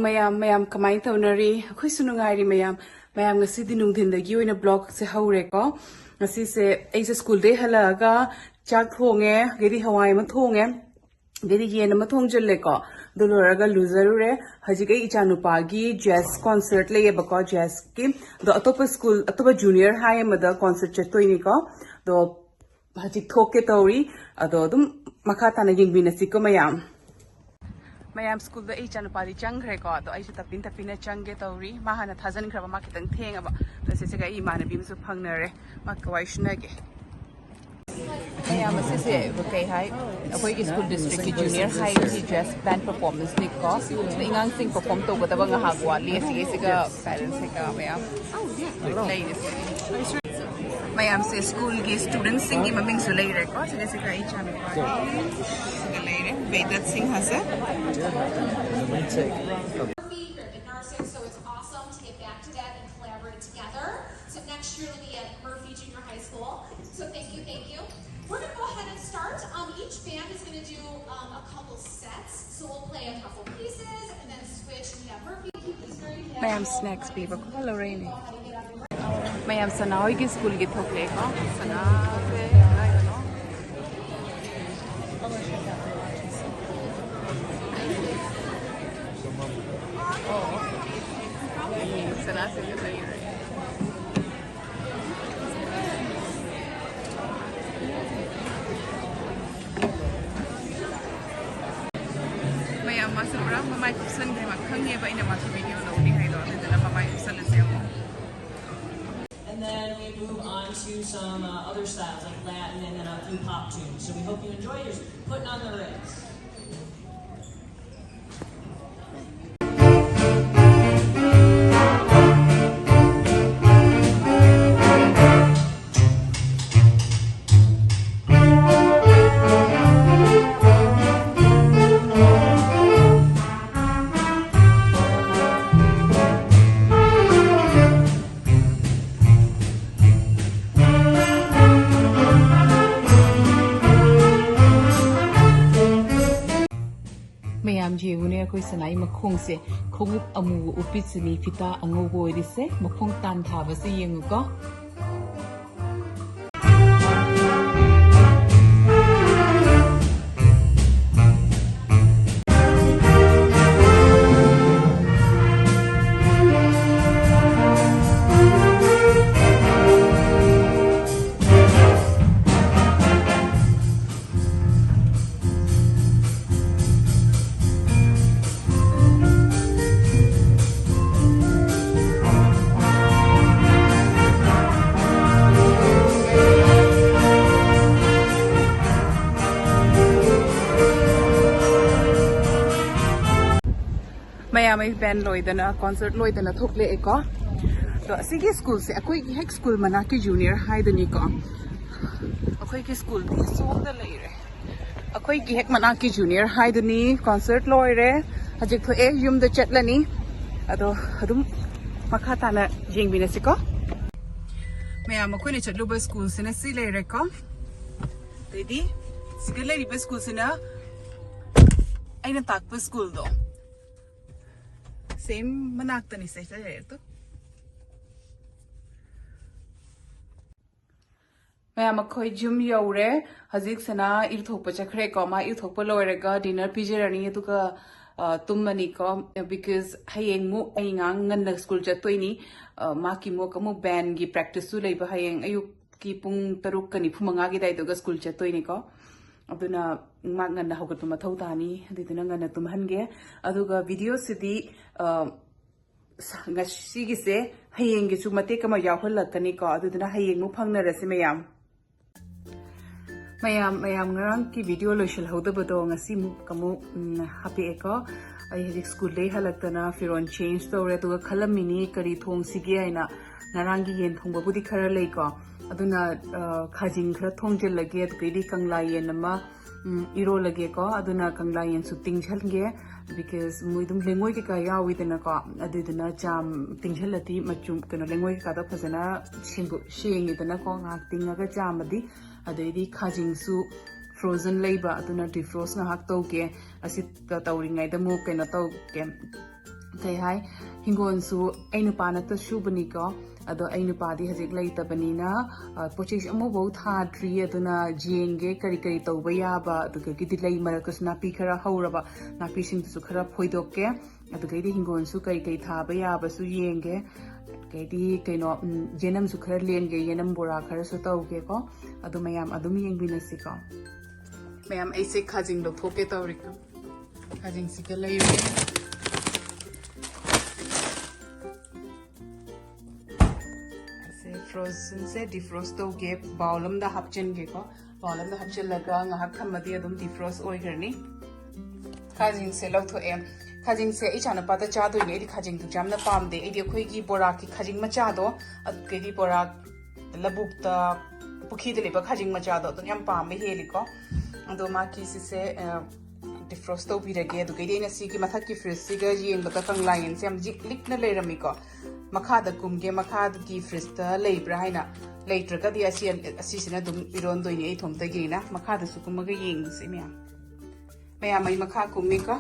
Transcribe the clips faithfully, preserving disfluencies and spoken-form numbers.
ꯃꯌꯥꯝ ꯃꯌꯥꯝ ꯀꯃꯥꯏꯅ ꯇꯧꯅꯔꯤ? ꯑꯩꯈꯣꯏꯁꯨ ꯅꯨꯡꯉꯥꯏꯔꯤ ꯃꯌꯥꯝ꯫ ꯃꯌꯥꯝ ꯉꯁꯤꯗꯤ ꯅꯨꯡꯊꯤꯟꯗꯒꯤ ꯑꯣꯏꯅ ꯕ꯭ꯂꯣꯒꯁꯦ ꯍꯧꯔꯦꯀꯣ꯫ ꯉꯁꯤꯁꯦ ꯑꯩꯁꯦ ꯁ꯭ꯀꯨꯜꯗꯩ ꯍꯜꯂꯛꯑꯒ ꯆꯥꯛ ꯊꯣꯡꯉꯦ, ꯑꯗꯩꯗꯤ ꯍꯋꯥꯏ ꯑꯃ ꯊꯣꯡꯉꯦ, ꯑꯗꯩꯗꯤ ꯌꯦꯟ ꯑꯃ ꯊꯣꯡꯖꯤꯜꯂꯦꯀꯣ꯫ ꯑꯗꯨ ꯂꯣꯏꯔꯒ ꯂꯨꯖꯔꯨꯔꯦ꯫ ꯍꯧꯖꯤꯛ ꯑꯩ ꯏꯆꯥꯅꯨꯄꯥꯒꯤ ꯖꯦꯖ ꯀꯣꯟꯁꯔꯠ ꯂꯩꯌꯦꯕꯀꯣ, ꯖꯦꯖꯀꯤ꯫ ꯑꯗꯣ ꯑꯇꯣꯞꯄ ꯁ꯭ꯀꯨꯜ, ꯑꯇꯣꯞꯄ ꯖꯨꯅꯤꯌꯔ ꯍꯥꯏ ꯑꯃꯗ ꯀꯣꯟꯁꯔꯠ ꯆꯠꯇꯣꯏꯅꯤꯀꯣ꯫ ꯑꯗꯣ ꯍꯧꯖꯤꯛ ꯊꯣꯛꯀꯦ ꯇꯧꯔꯤ꯫ ꯑꯗꯣ ꯑꯗꯨꯝ ꯃꯈꯥ ꯇꯥꯅ ꯌꯦꯡꯃꯤꯟꯅꯁꯤꯀꯣ ꯃꯌꯥꯝ꯫ ꯃꯌꯥꯝ, ꯁ꯭ꯀꯨꯜꯗ ꯑꯩ ꯏꯆꯥꯅꯨꯄꯥꯗꯤ ꯆꯪꯈ꯭ꯔꯦꯀꯣ꯫ ꯑꯗꯣ ꯑꯩꯁꯨ ꯇꯞꯄꯤꯟ ꯇꯞꯄꯤꯟꯅ ꯆꯪꯒꯦ ꯇꯧꯔꯤ꯫ ꯃꯥ ꯍꯥꯟꯅ ꯊꯥꯖꯤꯟꯈ꯭ꯔꯕ, ꯃꯥ ꯈꯤꯇꯪ ꯊꯦꯡꯉꯕ꯫ ꯑꯗꯣ ꯁꯤꯁꯤꯒ ꯑꯩ ꯏꯃꯥꯟꯅꯕꯤ ꯑꯃꯁꯨ ꯐꯪꯅꯔꯦ, ꯃꯥ ꯀꯋꯥꯏ ꯁꯤꯟꯅꯒꯦ꯫ ꯃꯌꯥꯝ, ꯑꯁꯤꯁꯦ ꯀꯩ ꯍꯥꯏ, ꯑꯩꯈꯣꯏꯒꯤ ꯁ꯭ꯀꯨꯜ ꯗꯤꯁꯇ꯭ꯔꯤꯛꯀꯤ ꯖꯨꯅꯤꯌꯔ ꯍꯥꯏꯒꯤ ꯖꯦꯖ ꯕꯦꯟ ꯄꯔꯐꯣꯔꯃꯦꯟꯁꯅꯤꯀꯣ꯫ ꯑꯗ ꯑꯉꯥꯡꯁꯤꯡ ꯄꯔꯐꯣꯔꯝ ꯇꯧꯒꯗꯕ ꯉꯥꯏꯍꯥꯛ ꯋꯥꯠꯂꯤ꯫ ꯑꯁꯤꯒꯤꯁꯤꯒ ꯄꯦꯔꯦꯟꯁ ꯀꯩꯀꯥ ꯃꯌꯥꯝ ꯂꯩꯔꯤꯁꯦ꯫ ꯃꯌꯥꯝꯁꯦ ꯁ꯭ꯀꯨꯜꯒꯤ ꯁ꯭ꯇꯨꯗꯦꯟꯠꯁꯤꯡꯒꯤ ꯃꯃꯤꯡꯁꯨ ꯂꯩꯔꯦꯀꯣ꯫ ꯁꯤꯒ ꯁꯤꯒ ꯑꯩ ꯏꯆꯥꯅꯨꯄꯥꯒꯤ ꯁꯤꯒ ꯂꯩꯔꯦ, ꯕꯦꯗꯠ ꯁꯤꯡꯍꯁꯦ꯫ Murphy, you're in nursing, so it's awesome to get back to that and collaborate together. So next year we'll be at Murphy Junior High School. So thank you, thank you. We're gonna go ahead and start. Um, each band is gonna do um, a couple sets. So we'll play a couple pieces and then switch. We have Murphy. He's very ꯃꯌꯥꯝ, snacks ꯄꯤꯕꯀꯣ꯫ Hello, Reni. ꯃꯌꯥꯝ, ꯁꯅꯥ ꯍꯣꯏꯒꯤ ꯁ꯭ꯀꯨꯜꯒꯤ ꯊꯣꯛꯂꯛꯑꯦꯀꯣ꯫ ꯁꯅꯥꯁꯦ ꯀꯗꯥꯏꯗꯅꯣ? ꯁꯅꯥꯁꯦ ꯂꯩꯔꯦ꯫ ꯃꯌꯥꯝ, ꯃꯥꯁꯨ ꯄꯨꯔꯥ ꯃꯃꯥꯏ ꯀꯨꯞꯁꯟꯈ꯭ꯔꯦ꯫ ꯃꯥ ꯈꯪꯉꯦꯕ ꯑꯩꯅ ꯃꯥꯁꯨ ꯚꯤꯗꯤꯑꯣ ꯂꯧꯅꯤ ꯍꯥꯏꯗꯣ, ꯑꯗꯨꯗꯨꯅ ꯃꯃꯥꯏ ꯀꯨꯞꯁꯜꯂꯁꯦ ꯑꯃꯨꯛ꯫ And then we move on to some uh, other styles like Latin and then a few pop tunes. So we hope you enjoy yours. Putting on the Ritz. ꯁꯅꯥꯏ ꯃꯈꯣꯡꯁꯦ ꯈꯣꯡꯎꯞ ꯑꯃꯨꯕ ꯎꯞꯄꯤꯁꯤꯅꯤ, ꯐꯤꯇꯥ ꯑꯉꯧꯕ ꯑꯣꯏꯔꯤꯁꯦ꯫ ꯃꯈꯣꯡ ꯇꯥꯟ ꯊꯥꯕꯁꯦ ꯌꯦꯡꯉꯨꯀꯣ꯫ ꯃꯌꯥꯝ ꯑꯩ ꯕꯦꯟ ꯂꯣꯏꯗꯅ, ꯀꯣꯟꯁꯔꯠ ꯂꯣꯏꯗꯅ ꯊꯣꯛꯂꯛꯑꯦꯀꯣ꯫ ꯑꯗꯣ ꯑꯁꯤꯒꯤ ꯁ꯭ꯀꯨꯜꯁꯦ ꯑꯩꯈꯣꯏꯒꯤ ꯍꯦꯛ ꯁ꯭ꯀꯨꯜ ꯃꯅꯥꯛꯀꯤ ꯖꯨꯅꯤꯌꯔ ꯍꯥꯏꯗꯨꯅꯤꯀꯣ꯫ ꯑꯩꯈꯣꯏꯒꯤ ꯁ꯭ꯀꯨꯜꯗꯤ ꯁꯣꯝꯗ ꯂꯩꯔꯦ꯫ ꯑꯩꯈꯣꯏꯒꯤ ꯍꯦꯛ ꯃꯅꯥꯛꯀꯤ ꯖꯨꯅꯤꯌꯔ ꯍꯥꯏꯗꯨꯅꯤ꯫ ꯀꯣꯟꯁꯔꯠ ꯂꯣꯏꯔꯦ, ꯍꯧꯖꯤꯛ ꯊꯣꯛꯑꯦ, ꯌꯨꯝꯗ ꯆꯠꯂꯅꯤ꯫ ꯑꯗꯣ ꯑꯗꯨꯝ ꯃꯈꯥ ꯇꯥꯅ ꯌꯦꯡꯃꯤꯟꯅꯁꯤꯀꯣ꯫ ꯃꯌꯥꯝ ꯑꯩꯈꯣꯏꯅ ꯆꯠꯂꯨꯕ ꯁ꯭ꯀꯨꯜꯁꯤꯅ ꯁꯤ ꯂꯩꯔꯦꯀꯣ꯫ ꯑꯗꯩꯗꯤ ꯁꯤꯗ ꯂꯩꯔꯤꯕ ꯁ꯭ꯀꯨꯜꯁꯤꯅ ꯑꯩꯅ ꯇꯥꯛꯄ ꯁ꯭ꯀꯨꯜꯗꯣ, ꯁꯦꯝ ꯃꯅꯥꯛꯇꯅꯤ ꯁꯦ ꯂꯩꯔꯦ꯫ ꯑꯗꯣ ꯃꯌꯥꯝ ꯑꯩꯈꯣꯏ ꯌꯨꯝ ꯌꯧꯔꯦ꯫ ꯍꯧꯖꯤꯛ ꯁꯅꯥ ꯏꯔꯨꯊꯣꯛꯄ ꯆꯠꯈ꯭ꯔꯦꯀꯣ꯫ ꯃꯥ ꯏꯔꯨꯊꯣꯛꯄ ꯂꯣꯏꯔꯒ ꯗꯤꯅꯔ ꯄꯤꯖꯔꯅꯤ, ꯑꯗꯨꯒ ꯑ, ꯇꯨꯝꯃꯅꯤꯀꯣ꯫ Because ꯍꯌꯦꯡ ꯃꯨꯛ ꯑꯩ ꯑꯉꯥꯡ ꯉꯟꯅ ꯁ꯭ꯀꯨꯜ ꯆꯠꯇꯣꯏꯅꯤ꯫ ꯑ, ꯃꯥꯒꯤ ꯃꯨꯛ ꯑꯃꯨꯛ ꯕꯦꯟꯒꯤ ꯄ꯭ꯔꯦꯛꯇꯤꯁꯁꯨ ꯂꯩꯕ, ꯍꯌꯦꯡ ꯑꯌꯨꯛꯀꯤ ꯄꯨꯡ ꯇꯔꯨꯛꯀ ꯅꯤꯐꯨ ꯃꯉꯥꯒꯤ ꯑꯗꯨꯋꯥꯏꯗꯨꯒ ꯁ꯭ꯀꯨꯜ ꯆꯠꯇꯣꯏꯅꯤꯀꯣ꯫ ꯑꯗꯨꯅ ꯃꯥ ꯉꯟꯅ ꯍꯧꯒꯠꯄ ꯃꯊꯧ ꯇꯥꯅꯤ, ꯑꯗꯨꯗꯨꯅ ꯉꯟꯅ ꯇꯨꯝꯍꯟꯒꯦ꯫ ꯑꯗꯨꯒ ꯚꯤꯗꯤꯑꯣꯁꯤꯗꯤ, ꯑ, ꯉꯁꯤꯒꯤꯁꯦ ꯍꯌꯦꯡꯒꯤꯁꯨ ꯃꯇꯦꯛ ꯑꯃ ꯌꯥꯎꯍꯜꯂꯛꯀꯅꯤꯀꯣ꯫ ꯑꯗꯨꯗꯨꯅ ꯍꯌꯦꯡ ꯑꯃꯨꯛ ꯐꯪꯅꯔꯁꯤ ꯃꯌꯥꯝ꯫ ꯃꯌꯥꯝ, ꯃꯌꯥꯝ ꯉꯔꯥꯡꯒꯤ ꯚꯤꯗꯤꯑꯣ ꯂꯣꯏꯁꯤꯜꯍꯧꯗꯕꯗꯣ ꯉꯁꯤ ꯑꯃꯨꯛ, ꯑꯃꯨꯛ, ꯎꯝ, ꯍꯥꯄꯛꯑꯦꯀꯣ꯫ ꯑꯩ ꯍꯧꯖꯤꯛ ꯁ꯭ꯀꯨꯜꯗꯩ ꯍꯜꯂꯛꯇꯅ ꯐꯤꯔꯣꯜ ꯆꯦꯟꯖ ꯇꯧꯔꯦ, ꯑꯗꯨꯒ ꯈꯜꯂꯝꯃꯤꯅꯤ ꯀꯔꯤ ꯊꯣꯡꯁꯤꯒꯦ ꯍꯥꯏꯅ꯫ ꯉꯔꯥꯡꯒꯤ ꯌꯦꯟ ꯊꯣꯡꯕꯕꯨꯗꯤ ꯈꯔ ꯂꯩꯀꯣ, ꯑꯗꯨꯅ, ꯑ, ꯈꯥꯖꯤꯡ ꯈꯔ ꯊꯣꯡꯖꯤꯜꯂꯒꯦ, ꯑꯗꯨꯗꯩꯗꯤ ꯀꯪꯂꯥ ꯌꯦꯟ ꯑꯃ, ꯎꯝ, ꯏꯔꯣꯜꯂꯒꯦꯀꯣ꯫ ꯑꯗꯨꯅ ꯀꯪꯂꯥ ꯌꯦꯟꯁꯨ ꯇꯤꯡꯁꯟꯒꯦ, because ꯃꯣꯏ ꯑꯗꯨꯝ ꯂꯩꯉꯣꯏ ꯀꯩꯀꯥ ꯌꯥꯎꯋꯤꯗꯅꯀꯣ꯫ ꯑꯗꯨꯗꯨꯅ ꯆꯥꯝ ꯇꯤꯡꯁꯜꯂꯗꯤ ꯃꯆꯨꯝ, ꯀꯩꯅꯣ, ꯂꯩꯉꯣꯏ ꯀꯩꯀꯥꯗꯣ ꯐꯖꯅ ꯁꯦꯡꯗꯣꯛ-, ꯁꯦꯡꯉꯤꯗꯅꯀꯣ, ꯉꯥꯏꯍꯥꯛ ꯇꯤꯡꯉꯒ ꯆꯥꯝꯃꯗꯤ꯫ ꯑꯗꯩꯗꯤ ꯈꯥꯖꯤꯡꯁꯨ ꯐ꯭ꯔꯣꯖꯟ ꯂꯩꯕ, ꯑꯗꯨꯅ ꯗꯤꯐ꯭ꯔꯣꯁ ꯉꯥꯏꯍꯥꯛ ꯇꯧꯒꯦ꯫ ꯑꯁꯤꯗ ꯇꯧꯔꯤꯉꯩꯗ ꯑꯃꯨꯛ ꯀꯩꯅꯣ ꯇꯧꯒꯦ, ꯀꯩ ꯍꯥꯏ, ꯍꯤꯡꯒꯣꯜꯁꯨ ꯑꯩ ꯅꯨꯄꯥ ꯅꯠꯇ ꯁꯨꯕꯅꯤꯀꯣ꯫ ꯑꯗꯣ ꯑꯩ ꯅꯨꯄꯥꯗꯤ ꯍꯧꯖꯤꯛ ꯂꯩꯇꯕꯅꯤꯅ, ꯑ, ꯄꯣꯠ ꯆꯩꯁꯨ ꯑꯃꯐꯥꯎ ꯊꯥꯗ꯭ꯔꯤ꯫ ꯑꯗꯨꯅ ꯌꯦꯡꯒꯦ ꯀꯔꯤ ꯀꯔꯤ ꯇꯧꯕ ꯌꯥꯕ, ꯑꯗꯨꯗꯒꯤꯗꯤ ꯂꯩ ꯃꯔꯛꯇꯁꯨ ꯅꯥꯄꯤ ꯈꯔ ꯍꯧꯔꯕ, ꯅꯥꯄꯤꯁꯤꯡꯗꯨꯁꯨ ꯈꯔ ꯐꯣꯏꯗꯣꯛꯀꯦ꯫ ꯑꯗꯨꯗꯒꯤꯗꯤ ꯍꯤꯡꯒꯣꯜꯁꯨ ꯀꯔꯤ ꯀꯔꯤ ꯊꯥꯕ ꯌꯥꯕꯁꯨ ꯌꯦꯡꯒꯦ꯫ ꯑꯗꯩꯗꯤ ꯀꯩꯅꯣ, ꯎꯝ, ꯌꯦꯅꯝꯁꯨ ꯈꯔ ꯂꯦꯟꯒꯦ, ꯌꯦꯅꯝ ꯕꯣꯔꯥ ꯈꯔꯁꯨ ꯇꯧꯒꯦꯀꯣ꯫ ꯑꯗꯨ ꯃꯌꯥꯝ ꯑꯗꯨꯝ ꯌꯦꯡꯃꯤꯟꯅꯁꯤꯀꯣ꯫ ꯃꯌꯥꯝ, ꯑꯩꯁꯦ ꯈꯥꯖꯤꯡ ꯂꯧꯊꯣꯛꯀꯦ ꯇꯧꯔꯤ꯫ ꯈꯥꯖꯤꯡꯁꯤꯒ ꯂꯩꯔꯦ꯫ ꯑꯁꯦ ꯐ꯭ꯔꯣꯖꯟꯁꯦ ꯗꯤꯐ꯭ꯔꯣꯁ ꯇꯧꯒꯦ, ꯕꯥꯎꯜ ꯑꯃꯗ ꯍꯥꯞꯆꯤꯟꯒꯦꯀꯣ꯫ ꯕꯥꯎꯜ ꯑꯃꯗ ꯍꯥꯞꯆꯤꯜꯂꯒ ꯉꯥꯏꯍꯥꯛ ꯊꯝꯃꯗꯤ ꯑꯗꯨꯝ ꯗꯤꯐ꯭ꯔꯣꯁ ꯑꯣꯏꯈ꯭ꯔꯅꯤ꯫ ꯈꯥꯖꯤꯡꯁꯦ ꯂꯧꯊꯣꯛꯑꯦ꯫ ꯈꯥꯖꯤꯡꯁꯦ ꯑꯩ ꯏꯆꯥꯅꯨꯄꯥꯗ ꯆꯥꯗꯣꯏꯅꯦ꯫ ꯑꯩꯗꯤ ꯈꯥꯖꯤꯡꯗꯨ ꯌꯥꯝꯅ ꯄꯥꯝꯗꯦ꯫ ꯑꯩꯗꯤ ꯑꯩꯈꯣꯏꯒꯤ ꯕꯣꯔꯥꯒꯤ ꯈꯥꯖꯤꯡ ꯃꯆꯥꯗꯣ, ꯑꯗꯨꯗꯩꯗꯤ ꯕꯣꯔꯥ ꯂꯧꯕꯨꯛꯇ, ꯄꯨꯈ꯭ꯔꯤꯗ ꯂꯩꯕ ꯈꯥꯖꯤꯡ ꯃꯆꯥꯗꯣ ꯑꯗꯨꯝ ꯌꯥꯝ ꯄꯥꯝꯕ ꯍꯦꯜꯂꯤꯀꯣ꯫ ꯑꯗꯣ ꯃꯥꯒꯤ ꯁꯤꯁꯦ, ꯑ, ꯗꯤꯐ꯭ꯔꯣꯁ ꯇꯧꯕꯤꯔꯒꯦ꯫ ꯑꯗꯨꯒꯩꯗꯤ ꯑꯩꯅ ꯁꯤꯒꯤ ꯃꯊꯛꯀꯤ ꯐ꯭ꯔꯤꯖꯁꯤꯒ ꯌꯦꯡꯕꯗ ꯀꯪꯂꯥ ꯌꯦꯟꯁꯦ ꯌꯥꯝ ꯖꯤꯛ ꯂꯤꯛꯅ ꯂꯩꯔꯝꯃꯤꯀꯣ꯫ ꯃꯈꯥꯗ ꯀꯨꯝꯒꯦ, ꯃꯈꯥꯒꯤ ꯐ꯭ꯔꯤꯖꯇ ꯂꯩꯕ꯭ꯔꯥ ꯍꯥꯏꯅ꯫ ꯂꯩꯇ꯭ꯔꯒꯗꯤ ꯑꯁꯤ, ꯑꯁꯤꯁꯤꯅ ꯑꯗꯨꯝ ꯏꯔꯣꯟꯗꯣꯏꯅꯦ ꯑꯩ ꯏꯊꯣꯝꯇꯒꯤꯅ꯫ ꯃꯈꯥꯗꯁꯨ ꯀꯨꯝꯃꯒ ꯌꯦꯡꯉꯁꯤ ꯃꯌꯥꯝ꯫ ꯃꯌꯥꯝ, ꯑꯩ ꯃꯈꯥ ꯀꯨꯝꯃꯤꯀꯣ꯫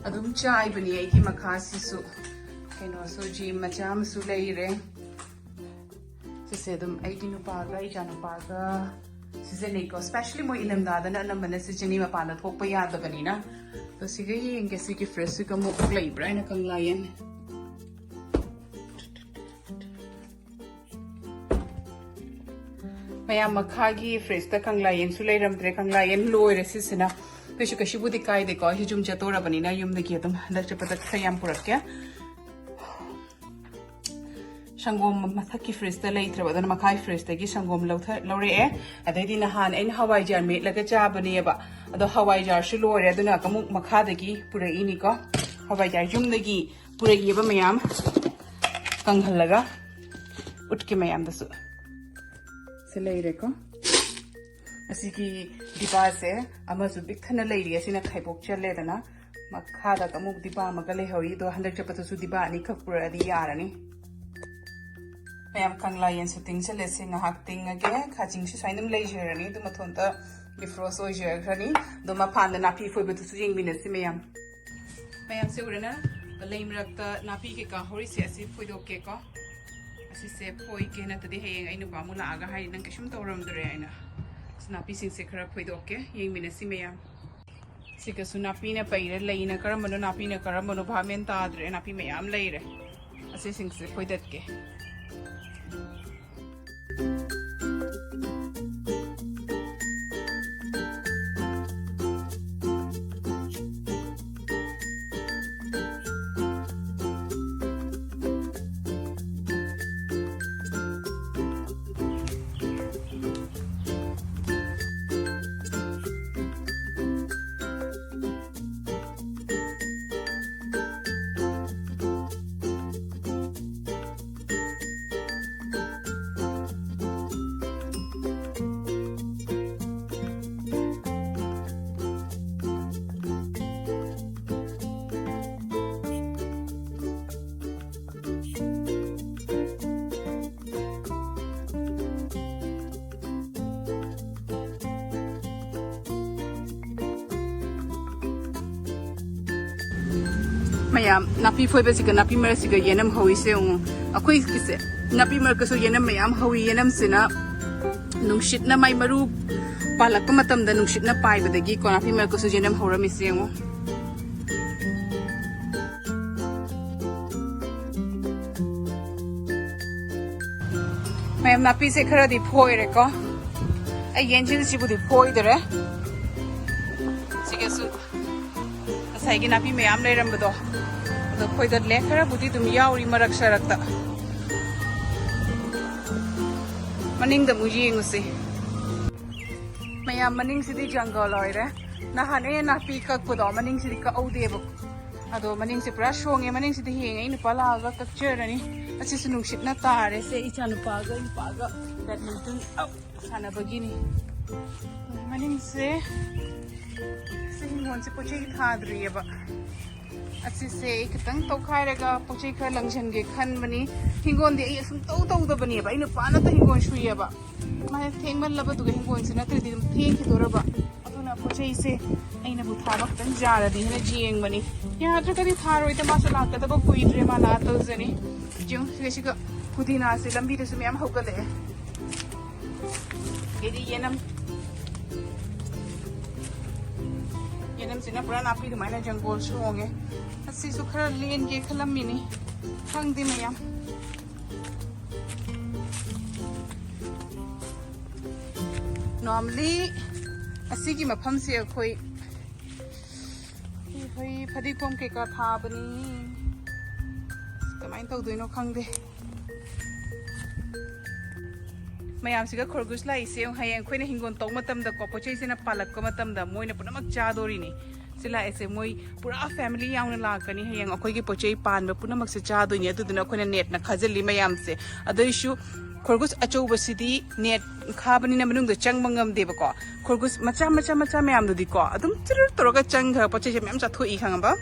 ꯑꯗꯨꯝ ꯆꯥꯏꯕꯅꯤ ꯑꯩꯒꯤ ꯃꯈꯥꯁꯤꯁꯨ꯫ ꯀꯩꯅꯣꯁꯨ, ꯖꯤꯝ ꯃꯆꯥ ꯑꯃꯁꯨ ꯂꯩꯔꯦ꯫ ꯁꯤꯁꯦ ꯑꯗꯨꯝ ꯑꯩꯒꯤ ꯅꯨꯄꯥꯒ ꯏꯆꯥ ꯅꯨꯄꯥꯒ ꯁꯤꯖꯤꯟꯅꯩꯀꯣ꯫ Especially ꯃꯣꯏ ꯏꯅꯝꯗꯥꯗꯅ ꯑꯅꯝꯕꯅ ꯁꯤꯖꯤꯟꯅꯩ, ꯃꯄꯥꯟꯗ ꯊꯣꯛꯄ ꯌꯥꯗꯕꯅꯤꯅ꯫ ꯑꯗꯣ ꯁꯤꯒ ꯌꯦꯡꯒꯦ, ꯁꯤꯒꯤ ꯐ꯭ꯔꯤꯖꯁꯤꯒ ꯑꯃꯨꯛ ꯂꯩꯕ꯭ꯔꯥ ꯍꯥꯏꯅ ꯀꯪꯂꯥ ꯌꯦꯟ꯫ ꯃꯌꯥꯝ, ꯃꯈꯥꯒꯤ ꯐ꯭ꯔꯤꯖꯇ ꯀꯪꯂꯥ ꯌꯦꯟꯁꯨ ꯂꯩꯔꯝꯗ꯭ꯔꯦ꯫ ꯀꯪꯂꯥ ꯌꯦꯟ ꯂꯣꯏꯔꯦ ꯁꯤꯁꯤꯅ꯫ ꯑꯗꯨꯏꯁꯨ ꯀꯩꯁꯨꯕꯨꯗꯤ ꯀꯥꯏꯗꯦꯀꯣ꯫ ꯑꯩꯁꯨ ꯌꯨꯝ ꯆꯠꯇꯣꯔꯕꯅꯤꯅ ꯌꯨꯝꯗꯒꯤ ꯑꯗꯨꯝ ꯍꯟꯗꯛ ꯆꯠꯄꯗ ꯈꯔ ꯌꯥꯝ ꯄꯨꯔꯛꯀꯦ꯫ ꯁꯪꯒꯣꯝ ꯃꯊꯛꯀꯤ ꯐ꯭ꯔꯤꯖꯇ ꯂꯩꯇ꯭ꯔꯕ, ꯑꯗꯨꯅ ꯃꯈꯥꯒꯤ ꯐ꯭ꯔꯤꯖꯇꯒꯤ ꯁꯪꯒꯣꯝ ꯂꯧꯊ-, ꯂꯧꯔꯛꯑꯦ꯫ ꯑꯗꯩꯗꯤ ꯅꯍꯥꯟ ꯑꯩꯅ ꯍꯋꯥꯏꯖꯥꯔ ꯃꯦꯠꯂꯒ ꯆꯥꯕꯅꯦꯕ, ꯑꯗꯣ ꯍꯋꯥꯏꯖꯥꯔꯁꯨ ꯂꯣꯏꯔꯦ, ꯑꯗꯨꯅ ꯑꯃꯨꯛ ꯃꯈꯥꯗꯒꯤ ꯄꯨꯔꯛꯏꯅꯤꯀꯣ꯫ ꯍꯋꯥꯏꯖꯥꯔ ꯌꯨꯝꯗꯒꯤ ꯄꯨꯔꯛꯏꯕ ꯃꯌꯥꯝ ꯀꯪꯍꯜꯂꯒ ꯎꯠꯀꯦ ꯃꯌꯥꯝꯗꯁꯨ꯫ ꯁꯤ ꯂꯩꯔꯦꯀꯣ꯫ ꯑꯁꯤꯒꯤ ꯗꯤꯕꯥꯁꯦ ꯑꯃꯁꯨ ꯄꯤꯛ ꯊꯟꯅ ꯂꯩꯔꯤ, ꯑꯁꯤꯅ ꯈꯥꯏꯕꯣꯛ ꯆꯜꯂꯦꯗꯅ꯫ ꯃꯈꯥꯗ ꯑꯃꯨꯛ ꯗꯤꯕꯥ ꯑꯃꯒ ꯂꯩꯍꯧꯔꯤ, ꯑꯗꯣ ꯍꯟꯗꯛ ꯆꯠꯄꯗꯁꯨ ꯗꯤꯕꯥ ꯑꯅꯤꯈꯛ ꯄꯨꯔꯛꯑꯗꯤ ꯌꯥꯔꯅꯤ꯫ ꯃꯌꯥꯝ, ꯀꯪꯂꯥ ꯌꯦꯟ ꯁꯨꯇꯤꯡ ꯆꯠꯂꯦꯁꯦ, ꯉꯥꯏꯍꯥꯛ ꯇꯤꯡꯉꯒꯦ꯫ ꯈꯥꯖꯤꯡꯁꯨ ꯁꯨꯃꯥꯏꯅ ꯑꯗꯨꯝ ꯂꯩꯖꯔꯅꯤ, ꯑꯗꯨ ꯃꯊꯣꯟꯇ ꯗꯤꯐ꯭ꯔꯣꯁ ꯑꯣꯏꯖꯈ꯭ꯔꯅꯤ꯫ ꯑꯗꯣ ꯃꯄꯥꯟꯗ ꯅꯥꯄꯤ ꯐꯣꯏꯕꯗꯨꯁꯨ ꯌꯦꯡꯃꯤꯟꯅꯁꯤ ꯃꯌꯥꯝ꯫ ꯃꯌꯥꯝꯁꯦ ꯎꯔꯦꯅ, ꯂꯩ ꯃꯔꯛꯇ ꯅꯥꯄꯤ ꯀꯩꯀꯥ ꯍꯧꯔꯤꯁꯦ ꯑꯁꯤ ꯐꯣꯏꯗꯣꯛꯀꯦꯀꯣ꯫ ꯑꯁꯤꯁꯦ ꯐꯣꯏꯒꯦ, ꯅꯠꯇ꯭ꯔꯗꯤ ꯍꯌꯦꯡ ꯑꯩ ꯅꯨꯄꯥ ꯑꯃꯨꯛ ꯂꯥꯛꯑꯒ ꯍꯥꯏꯗꯤ ꯅꯪ ꯀꯩꯁꯨꯝ ꯇꯧꯔꯝꯗ꯭ꯔꯦ ꯍꯥꯏꯅ꯫ ꯑꯁ, ꯅꯥꯄꯤꯁꯤꯡꯁꯦ ꯈꯔ ꯐꯣꯏꯗꯣꯛꯀꯦ, ꯌꯦꯡꯃꯤꯟꯅꯁꯤ ꯃꯌꯥꯝ꯫ ꯁꯤꯒꯁꯨ ꯅꯥꯄꯤꯅ ꯄꯩꯔꯦ, ꯂꯩꯅ ꯀꯔꯝꯕꯅꯣ ꯅꯥꯄꯤꯅ ꯀꯔꯝꯕꯅꯣ ꯚꯥꯞ ꯃꯦꯟ ꯇꯥꯗ꯭ꯔꯦ, ꯅꯥꯄꯤ ꯃꯌꯥꯝ ꯂꯩꯔꯦ꯫ ꯑꯁꯤꯁꯤꯡꯁꯦ ꯐꯣꯏꯗꯠꯀꯦ꯫ ꯃꯌꯥꯝ, ꯅꯥꯄꯤ ꯐꯣꯏꯕꯁꯤꯒ ꯅꯥꯄꯤ ꯃꯔꯛꯁꯤꯒ ꯌꯦꯅꯝ ꯍꯧꯔꯤꯁꯦ ꯌꯦꯡꯉꯨ꯫ ꯑꯩꯈꯣꯏꯒꯤꯁꯦ ꯅꯥꯄꯤ ꯃꯔꯛꯇꯁꯨ ꯌꯦꯅꯝ ꯃꯌꯥꯝ ꯍꯧꯋꯤ꯫ ꯌꯦꯅꯝꯁꯤꯅ ꯅꯨꯡꯁꯤꯠꯅ ꯃꯥꯏ ꯃꯔꯨ ꯄꯥꯜꯂꯛꯄ ꯃꯇꯝꯗ ꯅꯨꯡꯁꯤꯠꯅ ꯄꯥꯏꯕꯗꯒꯤꯀꯣ ꯅꯥꯄꯤ ꯃꯔꯛꯇꯁꯨ ꯌꯦꯅꯝ ꯍꯧꯔꯝꯃꯤꯁꯦ ꯌꯦꯡꯉꯨ꯫ ꯃꯌꯥꯝ, ꯅꯥꯄꯤꯁꯦ ꯈꯔꯗꯤ ꯐꯣꯏꯔꯦꯀꯣ꯫ ꯑꯩ ꯌꯦꯟꯁꯤꯟꯁꯤꯕꯨꯗꯤ ꯐꯣꯏꯗꯔꯦ꯫ ꯁꯤꯒꯁꯨ ꯉꯁꯥꯏꯒꯤ ꯅꯥꯄꯤ ꯃꯌꯥꯝ ꯂꯩꯔꯝꯕꯗꯣ ꯑꯗꯣ ꯐꯣꯏꯗꯠꯂꯦ꯫ ꯈꯔꯕꯨꯗꯤ ꯑꯗꯨꯝ ꯌꯥꯎꯔꯤ ꯃꯔꯛ ꯁꯔꯛꯇ꯫ ꯃꯅꯤꯡꯗ ꯑꯃꯨꯛ ꯌꯦꯡꯉꯨꯁꯤ꯫ ꯃꯌꯥꯝ, ꯃꯅꯤꯡꯁꯤꯗꯤ ꯖꯪꯒꯜ ꯑꯣꯏꯔꯦ꯫ ꯅꯍꯥꯟ ꯑꯩꯅ ꯅꯥꯄꯤ ꯀꯛꯄꯗꯣ ꯃꯅꯤꯡꯁꯤꯗꯤ ꯀꯛꯍꯧꯗꯦꯕ꯫ ꯑꯗꯣ ꯃꯅꯤꯡꯁꯦ ꯄꯨꯔꯥ ꯁꯣꯡꯉꯦ꯫ ꯃꯅꯤꯡꯁꯤꯗꯤ ꯍꯌꯦꯡ ꯑꯩ ꯅꯨꯄꯥ ꯂꯥꯛꯑꯒ ꯀꯛꯆꯔꯅꯤ꯫ ꯑꯁꯤꯁꯨ ꯅꯨꯡꯁꯤꯠꯅ ꯇꯥꯔꯦ꯫ ꯁꯦ ꯏꯆꯥ ꯅꯨꯄꯥꯒ ꯑꯩ ꯅꯨꯄꯥꯒ ꯕꯦꯗꯃꯤꯟꯇꯟ, ꯑꯞ, ꯁꯥꯟꯅꯕꯒꯤꯅꯤ꯫ ꯃꯅꯤꯡꯁꯦ, ꯁꯤ ꯍꯤꯡꯒꯣꯜꯁꯦ ꯄꯣꯠ ꯆꯩ ꯊꯥꯗ꯭ꯔꯤꯑꯕ꯫ ꯑꯁꯤꯁꯦ ꯑꯩ ꯈꯤꯇꯪ ꯇꯧꯈꯥꯏꯔꯒ ꯄꯣꯠ ꯆꯩ ꯈꯔ ꯂꯪꯁꯟꯒꯦ ꯈꯟꯕꯅꯤ꯫ ꯍꯤꯡꯒꯣꯜꯗꯤ ꯑꯩ ꯑꯁꯨꯝ ꯇꯧ ꯇꯧꯗꯕꯅꯦꯕ, ꯑꯩ ꯅꯨꯄꯥ ꯅꯠꯇ ꯍꯤꯡꯒꯣꯜ ꯁꯨꯏꯌꯦꯕ꯫ ꯃꯥꯁꯦ ꯊꯦꯡꯃꯜꯂꯕꯗꯨꯒ ꯍꯤꯡꯒꯣꯜꯁꯦ ꯅꯠꯇ꯭ꯔꯗꯤ ꯑꯗꯨꯝ ꯊꯦꯡꯈꯤꯗꯣꯔꯕ꯫ ꯑꯗꯨꯅ ꯄꯣꯠ ꯆꯩꯁꯦ ꯑꯩꯅꯕꯨ ꯊꯥꯕ ꯈꯤꯇꯪ ꯌꯥꯔꯗꯤ ꯍꯥꯏꯅ ꯌꯦꯡꯕꯅꯤ꯫ ꯌꯥꯗ꯭ꯔꯒꯗꯤ ꯊꯥꯔꯣꯏꯗ, ꯃꯥꯁꯨ ꯂꯥꯛꯀꯗꯕ ꯀꯨꯏꯗ꯭ꯔꯦ, ꯃꯥ ꯂꯥꯛꯑ ꯇꯧꯖꯅꯤ꯫ ꯌꯦꯡꯉꯨ ꯁꯤꯒ, ꯁꯤꯒ ꯄꯨꯗꯤꯅꯥꯁꯦ ꯂꯝꯕꯤꯗꯁꯨ ꯃꯌꯥꯝ ꯍꯧꯒꯠꯂꯛꯑꯦ꯫ ꯑꯗꯩꯗꯤ ꯌꯦꯅꯝ, ꯌꯦꯅꯝꯁꯤꯅ ꯄꯨꯔꯥ ꯅꯥꯄꯤ ꯑꯗꯨꯃꯥꯏꯅ ꯖꯪꯒꯣꯜ ꯁꯣꯡꯉꯦ꯫ ꯑꯁꯤꯁꯨ ꯈꯔ ꯂꯦꯟꯒꯦ ꯈꯜꯂꯝꯃꯤꯅꯤ, ꯈꯪꯗꯦ ꯃꯌꯥꯝ꯫ Normally ꯑꯁꯤꯒꯤ ꯃꯐꯝꯁꯦ ꯑꯩꯈꯣꯏ, ꯑꯩꯈꯣꯏ ꯐꯗꯤꯒꯣꯝ ꯀꯩꯀꯥ ꯊꯥꯕꯅꯤ꯫ ꯀꯃꯥꯏꯅ ꯇꯧꯗꯣꯏꯅꯣ ꯈꯪꯗꯦ꯫ ꯃꯌꯥꯝꯁꯤꯒ ꯈꯣꯔꯒꯨꯁ ꯂꯥꯛꯏꯁꯦ ꯍꯌꯦꯡ ꯑꯩꯈꯣꯏꯅ ꯍꯤꯡꯒꯣꯜ ꯇꯧꯕ ꯃꯇꯝꯗꯀꯣ, ꯄꯣꯠ ꯆꯩꯁꯤꯅ ꯄꯥꯜꯂꯛꯄ ꯃꯇꯝꯗ ꯃꯣꯏꯅ ꯄꯨꯝꯅꯃꯛ ꯆꯥꯗꯣꯔꯤꯅꯤ꯫ ꯁꯤ ꯂꯥꯛꯏꯁꯦ ꯃꯣꯏ ꯄꯨꯔꯥ ꯐꯦꯃꯤꯂꯤ ꯌꯥꯎꯅ ꯂꯥꯛꯀꯅꯤ꯫ ꯍꯌꯦꯡ ꯑꯩꯈꯣꯏꯒꯤ ꯄꯣꯠ ꯆꯩ ꯄꯥꯟꯕ ꯄꯨꯝꯅꯃꯛꯁꯦ ꯆꯥꯗꯣꯏꯅꯤ꯫ ꯑꯗꯨꯗꯨꯅ ꯑꯩꯈꯣꯏꯅ ꯅꯦꯠꯅ ꯈꯥꯖꯤꯜꯂꯤ ꯃꯌꯥꯝꯁꯦ꯫ ꯑꯗꯨꯏꯁꯨ ꯈꯣꯔꯒꯨꯁ ꯑꯆꯧꯕꯁꯤꯗꯤ ꯅꯦꯠ ꯈꯥꯕꯅꯤꯅ ꯃꯅꯨꯡꯗ ꯆꯪꯕ ꯉꯝꯗꯦꯕꯀꯣ꯫ ꯈꯣꯔꯒꯨꯁ ꯃꯆꯥ ꯃꯆꯥ ꯃꯆꯥ ꯃꯌꯥꯝꯗꯨꯗꯤꯀꯣ ꯑꯗꯨꯝ ꯆꯤꯔꯨ ꯇꯧꯔꯒ ꯆꯪꯈ꯭ꯔꯒ ꯄꯣꯠ ꯆꯩꯁꯦ ꯃꯌꯥꯝ ꯆꯥꯊꯣꯛꯏ, ꯈꯪꯉꯕ?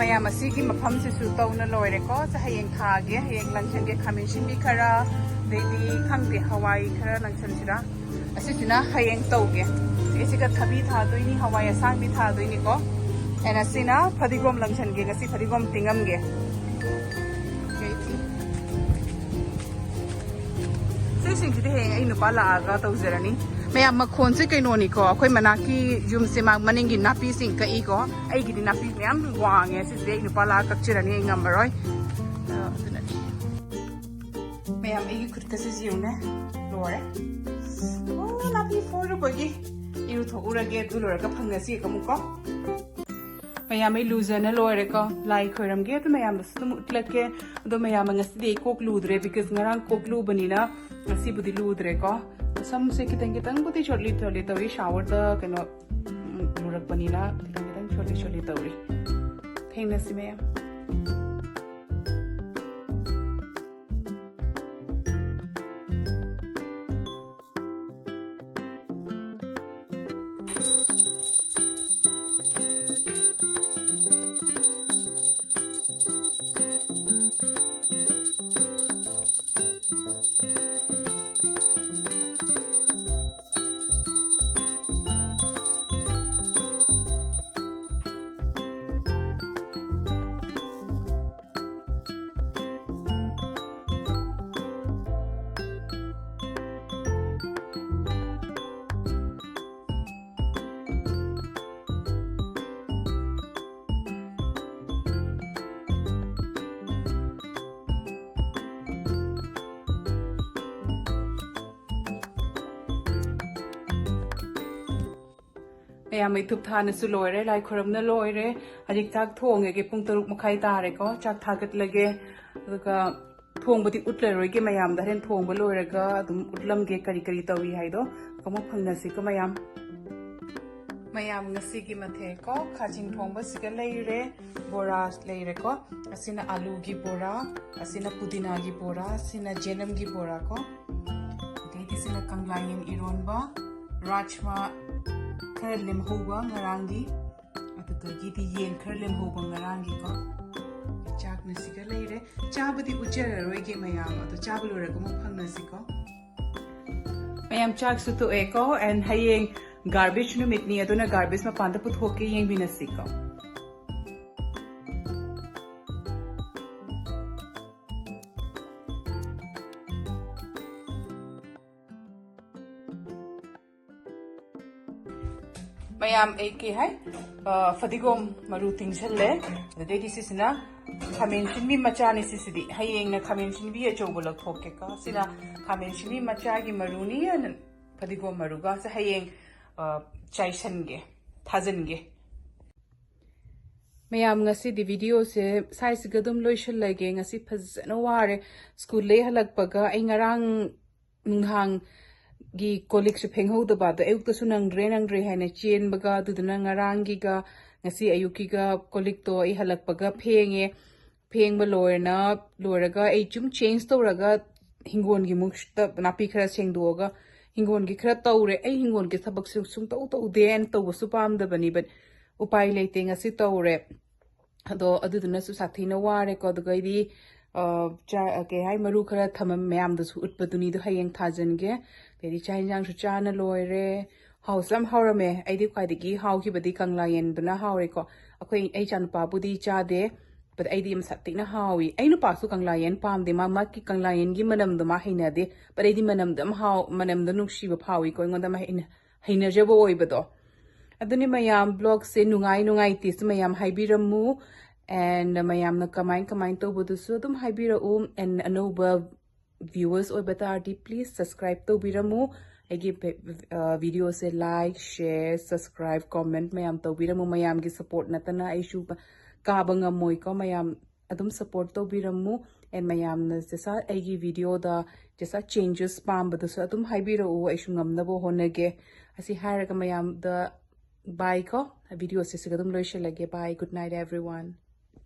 ꯃꯌꯥꯝ, ꯑꯁꯤꯒꯤ ꯃꯐꯝꯁꯤꯁꯨ ꯇꯧꯅ ꯂꯣꯏꯔꯦꯀꯣ꯫ ꯁꯦ, ꯍꯌꯦꯡ ꯊꯥꯒꯦ, ꯍꯌꯦꯡ ꯂꯪꯁꯟꯒꯦ꯫ ꯈꯥꯃꯦꯟ ꯑꯁꯤꯟꯕꯤ ꯈꯔ, ꯑꯗꯩꯗꯤ ꯈꯪꯗꯦ, ꯍꯋꯥꯏ ꯈꯔ ꯂꯪꯁꯟꯁꯤꯔꯥ꯫ ꯑꯁꯤꯁꯤꯅ ꯍꯌꯦꯡ ꯇꯧꯒꯦ꯫ ꯁꯤꯒ ꯊꯕꯤ ꯊꯥꯗꯣꯏꯅꯤ, ꯍꯋꯥꯏ ꯑꯁꯥꯡꯕꯤ ꯊꯥꯗꯣꯏꯅꯤꯀꯣ꯫ And ꯑꯁꯤꯅ ꯐꯗꯤꯒꯣꯝ ꯂꯪꯁꯟꯒꯦ, ꯉꯁꯤ ꯐꯗꯤꯒꯣꯝ ꯇꯤꯡꯉꯝꯒꯦ꯫ Okay, ꯁꯤꯁꯤꯡꯁꯤꯗꯤ ꯍꯌꯦꯡ ꯑꯩ ꯅꯨꯄꯥ ꯂꯥꯛꯑꯒ ꯇꯧꯖꯔꯅꯤ꯫ ꯃꯌꯥꯝ, ꯃꯈꯣꯟꯁꯦ ꯀꯩꯅꯣꯅꯤꯀꯣ, ꯑꯩꯈꯣꯏ ꯃꯅꯥꯛꯀꯤ ꯌꯨꯝꯁꯦ ꯃꯥ ꯃꯅꯤꯡꯒꯤ ꯅꯥꯄꯤꯁꯤꯡ ꯀꯛꯏꯀꯣ꯫ ꯑꯩꯒꯤꯗꯤ ꯅꯥꯄꯤ ꯃꯌꯥꯝ ꯋꯥꯡꯉꯦ, ꯁꯤꯁꯦ ꯑꯩ ꯅꯨꯄꯥ ꯂꯥꯛꯑꯒ ꯀꯛꯆꯔꯅꯤ, ꯑꯩ ꯉꯝꯃꯔꯣꯏ꯫ ꯑ, ꯑꯗꯨꯅꯅꯤ꯫ ꯃꯌꯥꯝ, ꯑꯩꯒꯤ ꯈꯨꯠꯀꯁꯦ ꯌꯦꯡꯉꯨꯅꯦ, ꯂꯣꯏꯔꯦ꯫ ꯑꯣ, ꯅꯥꯄꯤ ꯐꯣꯏꯔꯨꯕꯒꯤ ꯏꯔꯨꯊꯣꯛꯎꯔꯒꯦ, ꯑꯗꯨ ꯂꯣꯏꯔꯒ ꯐꯪꯅꯁꯤ ꯑꯃꯨꯛꯀꯣ꯫ ꯃꯌꯥꯝ, ꯑꯩ ꯂꯨꯖꯅ ꯂꯣꯏꯔꯦꯀꯣ꯫ ꯂꯥꯏ ꯈꯣꯏꯔꯝꯒꯦ, ꯑꯗꯨ ꯃꯌꯥꯝꯗꯁꯨ ꯑꯗꯨꯝ ꯎꯠꯂꯛꯀꯦ꯫ ꯑꯗꯣ ꯃꯌꯥꯝ, ꯉꯁꯤꯗꯤ ꯑꯩ ꯀꯣꯛ ꯂꯨꯗ꯭ꯔꯦ, because ꯉꯔꯥꯡ ꯀꯣꯛ ꯂꯨꯕꯅꯤꯅ ꯉꯁꯤꯕꯨꯗꯤ ꯂꯨꯗ꯭ꯔꯦꯀꯣ꯫ ꯁꯝꯁꯦ ꯈꯤꯇꯪ ꯈꯤꯇꯪꯕꯨꯗꯤ ꯆꯣꯠꯂꯤ ꯆꯣꯠꯂꯤ ꯇꯧꯏ, ꯁꯥꯋꯔꯗ ꯀꯩꯅꯣ, ꯎꯝ, ꯂꯨꯔꯛꯄꯅꯤꯅ ꯈꯤꯇꯪ ꯈꯤꯇꯪ ꯆꯣꯠꯂꯤ ꯆꯣꯠꯂꯤ ꯇꯧꯔꯤ꯫ ꯊꯦꯡꯅꯁꯤ ꯃꯌꯥꯝ꯫ ꯃꯌꯥꯝ, ꯑꯩ ꯙꯨꯞ ꯊꯥꯅꯁꯨ ꯂꯣꯏꯔꯦ, ꯂꯥꯏ ꯈꯨꯔꯝꯅ ꯂꯣꯏꯔꯦ꯫ ꯍꯧꯖꯤꯛ ꯆꯥꯛ ꯊꯣꯡꯉꯒꯦ, ꯄꯨꯡ ꯇꯔꯨꯛ ꯃꯈꯥꯏ ꯇꯥꯔꯦꯀꯣ꯫ ꯆꯥꯛ ꯊꯥꯒꯠꯂꯒꯦ, ꯑꯗꯨꯒ ꯊꯣꯡꯕꯗꯤ ꯎꯠꯂꯔꯣꯏꯒꯦ ꯃꯌꯥꯝꯗ, ꯍꯣꯔꯦꯟ ꯊꯣꯡꯕ ꯂꯣꯏꯔꯒ ꯑꯗꯨꯝ ꯎꯠꯂꯝꯒꯦ ꯀꯔꯤ ꯀꯔꯤ ꯇꯧꯏ ꯍꯥꯏꯗꯣ꯫ ꯑꯃꯨꯛ ꯐꯪꯅꯁꯤꯀꯣ ꯃꯌꯥꯝ꯫ ꯃꯌꯥꯝ, ꯉꯁꯤꯒꯤ ꯃꯊꯦꯜ ꯀꯣ, ꯈꯥꯖꯤꯡ ꯊꯣꯡꯕꯁꯤꯒ ꯂꯩꯔꯦ, ꯕꯣꯔꯥ ꯂꯩꯔꯦꯀꯣ꯫ ꯑꯁꯤꯅ ꯑꯂꯨꯒꯤ ꯕꯣꯔꯥ, ꯑꯁꯤꯅ ꯄꯨꯗꯤꯅꯥꯒꯤ ꯕꯣꯔꯥ, ꯑꯁꯤꯅ ꯖꯦꯅꯝꯒꯤ ꯕꯣꯔꯥ ꯀꯣ꯫ ꯑꯗꯩꯗꯤ ꯁꯤꯅ ꯀꯪꯂꯥ ꯌꯦꯟ ꯏꯔꯣꯟꯕ, ꯔꯥꯖꯃꯥ ꯈꯔ ꯂꯦꯝꯍꯧꯕ ꯉꯔꯥꯡꯒꯤ, ꯑꯗꯨꯗꯒꯤꯗꯤ ꯌꯦꯟ ꯈꯔ ꯂꯦꯝꯍꯧꯕ ꯉꯔꯥꯡꯒꯤꯀꯣ꯫ ꯆꯥꯛꯅ ꯁꯤꯒ ꯂꯩꯔꯦ꯫ ꯆꯥꯕꯗꯤ ꯎꯠꯆꯔꯔꯣꯏꯒꯦ ꯃꯌꯥꯝ, ꯑꯗꯣ ꯆꯥꯕ ꯂꯣꯏꯔꯒ ꯑꯃꯨꯛ ꯐꯪꯅꯁꯤꯀꯣ꯫ ꯃꯌꯥꯝ, ꯆꯥꯛꯁꯨ ꯇꯣꯛꯑꯦꯀꯣ, and ꯍꯌꯦꯡ garbage ꯅꯨꯃꯤꯠꯅꯤ, ꯑꯗꯨꯅ garbage ꯃꯄꯥꯟꯗ ꯄꯨꯊꯣꯛꯀꯦ, ꯌꯦꯡꯃꯤꯟꯅꯁꯤꯀꯣ꯫ ꯃꯌꯥꯝ, ꯑꯩ ꯀꯩ ꯍꯥꯏ, ꯑ, ꯐꯗꯤꯒꯣꯝ ꯃꯔꯨ ꯇꯤꯡꯁꯜꯂꯦ꯫ ꯑꯗꯨꯗꯩꯗꯤ ꯁꯤꯁꯤꯅ ꯈꯥꯃꯦꯟ ꯁꯤꯟꯕꯤ ꯃꯆꯥꯅꯤ꯫ ꯁꯤꯁꯤꯗꯤ ꯍꯌꯦꯡꯅ ꯈꯥꯃꯦꯟ ꯁꯤꯟꯕꯤ ꯑꯆꯧꯕ ꯂꯧꯊꯣꯛꯀꯦꯀꯣ꯫ ꯁꯤꯅ ꯈꯥꯃꯦꯟ ꯁꯤꯟꯕꯤ ꯃꯆꯥꯒꯤ ꯃꯔꯨꯅꯤ, ꯐꯗꯤꯒꯣꯝ ꯃꯔꯨꯒ꯫ ꯁꯤ ꯍꯌꯦꯡ, ꯑ, ꯆꯥꯏꯁꯟꯒꯦ, ꯊꯥꯖꯤꯟꯒꯦ꯫ ꯃꯌꯥꯝ, ꯉꯁꯤꯗꯤ videoꯁꯦ ꯁ꯭ꯋꯥꯏꯁꯤꯒ ꯑꯗꯨꯝ ꯂꯣꯏꯁꯤꯜꯂꯒꯦ꯫ ꯉꯁꯤ ꯐꯖꯅ ꯋꯥꯔꯦ꯫ ꯁ꯭ꯀꯨꯜꯗꯩ ꯍꯜꯂꯛꯄꯒ ꯑꯩ ꯉꯔꯥꯡ ꯅꯨꯡꯗꯥꯡꯒꯤ ꯀꯣꯜ ꯂꯤꯛꯁꯨ ꯐꯦꯡꯍꯧꯗꯕ, ꯑꯗꯣ ꯑꯌꯨꯛꯇꯁꯨ ꯅꯪꯗ꯭ꯔꯦ ꯅꯪꯗ꯭ꯔꯦ ꯍꯥꯏꯅ ꯆꯦꯟꯕꯒ, ꯑꯗꯨꯗꯨꯅ ꯉꯔꯥꯡꯒꯤꯒ ꯉꯁꯤ ꯑꯌꯨꯛꯀꯤꯒ ꯀꯣꯜ ꯂꯤꯛꯇꯣ ꯑꯩ ꯍꯜꯂꯛꯄꯒ ꯐꯦꯡꯉꯦ꯫ ꯐꯦꯡꯕ ꯂꯣꯏꯔꯅ, ꯂꯣꯏꯔꯒ ꯑꯩ ꯁꯨꯝ change ꯇꯧꯔꯒ ꯍꯤꯡꯒꯣꯜꯒꯤ ꯃꯨꯛꯇ ꯅꯥꯄꯤ ꯈꯔ ꯁꯦꯡꯗꯣꯛꯑꯒ, ꯍꯤꯡꯒꯣꯜꯒꯤ ꯈꯔ ꯇꯧꯔꯦ꯫ ꯑꯩ ꯍꯤꯡꯒꯣꯜꯒꯤ ꯊꯕꯛꯁꯨ ꯁꯨꯡꯇꯧ ꯇꯧꯗꯦ, and ꯇꯧꯕꯁꯨ ꯄꯥꯝꯗꯕꯅꯤ, but ꯎꯄꯥꯏ ꯂꯩꯇꯦ, ꯉꯁꯤ ꯇꯧꯔꯦ꯫ ꯑꯗꯣ ꯑꯗꯨꯗꯨꯅꯁꯨ ꯁꯥꯊꯤꯅ ꯋꯥꯔꯦꯀꯣ꯫ ꯑꯗꯨꯒ ꯑꯩꯗꯤ, ꯑ, ꯆꯥ-, ꯀꯩ ꯍꯥꯏ, ꯃꯔꯨ ꯈꯔ ꯊꯝꯃꯝ ꯃꯌꯥꯝꯗꯨꯁꯨ ꯎꯠꯄꯗꯨꯅꯤꯗꯣ ꯍꯌꯦꯡ ꯊꯥꯖꯤꯟꯒꯦ꯫ ꯑꯗꯩꯗꯤ ꯆꯥꯛ ꯌꯦꯟꯁꯥꯡꯁꯨ ꯆꯥꯅ ꯂꯣꯏꯔꯦ꯫ ꯍꯥꯎꯁꯨ ꯌꯥꯝ ꯍꯥꯎꯔꯝꯃꯦ꯫ ꯑꯩꯗꯤ ꯈ꯭ꯋꯥꯏꯗꯒꯤ ꯍꯥꯎꯈꯤꯕꯗꯤ ꯀꯪꯂꯥ ꯌꯦꯟꯗꯨꯅ ꯍꯥꯎꯔꯦꯀꯣ꯫ ꯑꯩꯈꯣꯏ, ꯑꯩ ꯏꯆꯥꯅꯨꯄꯥꯕꯨꯗꯤ ꯆꯥꯗꯦ, but ꯑꯩꯗꯤ ꯌꯥꯝ ꯁꯥꯊꯤꯅ ꯍꯥꯎꯏ꯫ ꯑꯩ ꯅꯨꯄꯥꯁꯨ ꯀꯪꯂꯥ ꯌꯦꯟ ꯄꯥꯝꯗꯦ, ꯃꯥ, ꯃꯥꯒꯤ ꯀꯪꯂꯥ ꯌꯦꯟꯒꯤ ꯃꯅꯝꯗꯣ ꯃꯥ ꯍꯩꯅꯗꯦ, but ꯑꯩꯗꯤ ꯃꯅꯝꯗꯣ ꯌꯥꯝ ꯍꯥꯎ-, ꯃꯅꯝꯗꯣ ꯅꯨꯡꯁꯤꯕ ꯐꯥꯎꯏꯀꯣ ꯑꯩꯉꯣꯟꯗ, ꯃꯥ ꯍꯩꯅ-, ꯍꯩꯅꯖꯕ ꯑꯣꯏꯕꯗꯣ꯫ ꯑꯗꯨꯅꯤ ꯃꯌꯥꯝ, vlogꯁꯦ ꯅꯨꯡꯉꯥꯏ ꯅꯨꯡꯉꯥꯏꯇꯦꯁꯨ ꯃꯌꯥꯝ ꯍꯥꯏꯕꯤꯔꯝꯃꯨ, and ꯃꯌꯥꯝꯅ ꯀꯃꯥꯏ ꯀꯃꯥꯏ ꯇꯧꯕꯗꯨꯁꯨ ꯑꯗꯨꯝ ꯍꯥꯏꯕꯤꯔꯛꯎ, and ꯑꯅꯧꯕ viewers ꯑꯣꯏꯕ ꯇꯥꯔꯗꯤ please subscribe ꯇꯧꯕꯤꯔꯝꯃꯨ꯫ ꯑꯩꯒꯤ ꯄꯦ-, ꯑ, videoꯁꯦ like, share, subscribe, comment ꯃꯌꯥꯝ ꯇꯧꯕꯤꯔꯝꯃꯨ꯫ ꯃꯌꯥꯝꯒꯤ support ꯅꯠꯇꯅ ꯑꯩꯁꯨ ꯀꯥꯕ ꯉꯝꯃꯣꯏꯀꯣ꯫ ꯃꯌꯥꯝ ꯑꯗꯨꯝ support ꯇꯧꯕꯤꯔꯝꯃꯨ꯫ And ꯃꯌꯥꯝꯅ ꯆꯦꯁꯥ ꯑꯩꯒꯤ videoꯗ ꯆꯦꯁꯥ changes ꯄꯥꯝꯕꯗꯨꯁꯨ ꯑꯗꯨꯝ ꯍꯥꯏꯕꯤꯔꯛꯎ, ꯑꯩꯁꯨ ꯉꯝꯅꯕ ꯍꯣꯠꯅꯒꯦ꯫ ꯑꯁꯤ ꯍꯥꯏꯔꯒ ꯃꯌꯥꯝꯗ bye ꯀꯣ꯫ Videoꯁꯦ ꯁꯤꯒ ꯑꯗꯨꯝ ꯂꯣꯏꯁꯤꯜꯂꯒꯦ꯫ Bye, good night everyone꯫